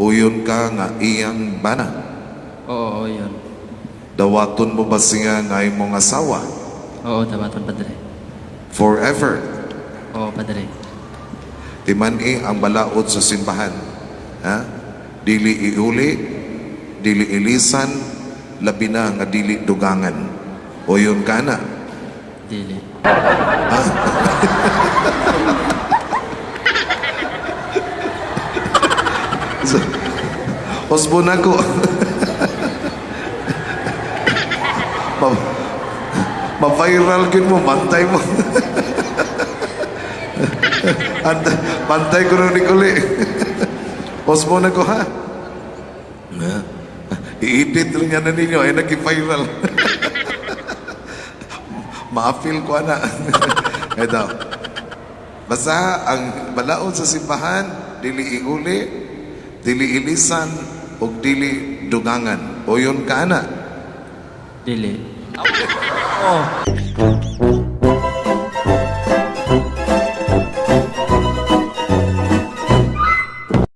Uyon ka nga iyang bana? Oo, uyon. Dawaton mo ba siya nga imong asawa? Oo, dawaton, Padre. Forever? Oo, Padre. Timan-i ang balaod sa simbahan. Ha? Dili iuli, dili ilisan, labi na nga dili dugangan. Uyon ka na? Dili. So, usbon ako. Ma-viral gyud mo, bantay mo. Bantay ko ni Kuli. Usbon ako, ha? Na. I-edit rin niya na ninyo, ay nag-viral. Ma-feel ko na. Ito. Basta ang balaod sa simbahan, dili iuli, dili ilisan, ug dili dugangan. Uyon ka na? Dili. Oo.